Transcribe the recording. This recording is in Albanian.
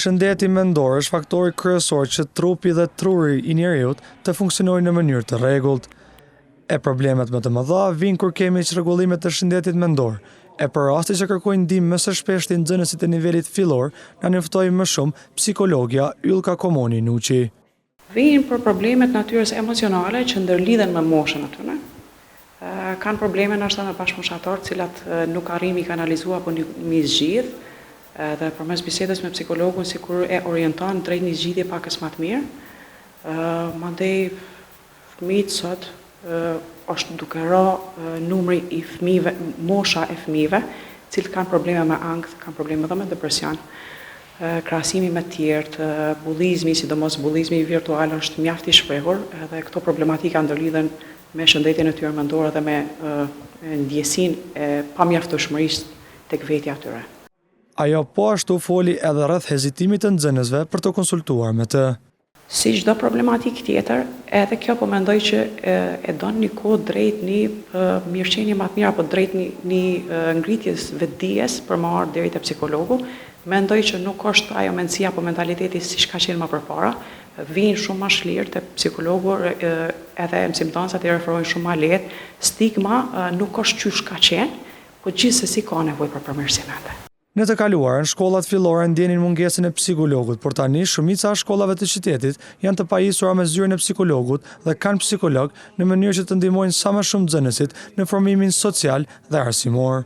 Shëndeti mendor është faktori kryesor që trupi dhe truri i njeriut të funksionojnë në mënyrë të rregullt. E problemet më të mëdha vijnë kur kemi çrregullime të shëndetit mendor. E për raste që kërkojnë ndihmë më së shpeshti nxënësit e nivelit fillor, na njoftoi më shumë psikologja Yllka Komoni Nuçi. Vijnë për probleme të natyrës emocionale që ndërlidhen me moshën e tyre. Kanë probleme ndoshta me bashkëmoshatorë, të cilat nuk arrijnë m'i kanalizu apo m'i zgjidh, edhe përmes bisedës me psikologun sikur e orienton drejt një zgjidhje pakës ma të mirë. Mandej Fëmijët sot është duke ra numri i fëmijëve, mosha e fëmijëve, të cilët kanë probleme me ankth, kanë probleme edhe me depresion, krahasimi me të tjerët, bullizmi, sidomos bullizmi virtual është mjaft i shprehur edhe këto problematika ndërlidhen me shëndetin e tyre mendor edhe me ndjesinë e pamjaftueshmërisë tek vetja e tyre. Ajo po ashtu foli edhe rreth hezitimit të nxënësve për t'u konsultuar me të. Si çdo problematikë tjetër, edhe kjo po mendoj që e don një kohë drejt një mirëqenie ma të mirë apo drejt një një ngritjes vetëdijes për me ardhë deri te psikologu. Mendoj që nuk është ajo mendësia apo mentaliteti siç ka qenë ma përpara. Vijnë shumë ma shlirë te psikologu edhe mësimdhënësat i referojnë shumë ma lehtë. Stigma nuk është qysh ka qenë, po gjithsesi ka nevojë për përmirësim ende. Në të kaluarën, shkollat fillore ndjenin mungesën e psikologut, por tani shumica e shkollave të qytetit janë të pajisura me zyrën e psikologut dhe kanë psikolog në mënyrë që të ndihmojnë sa më shumë nxënësit në formimin social dhe arsimor.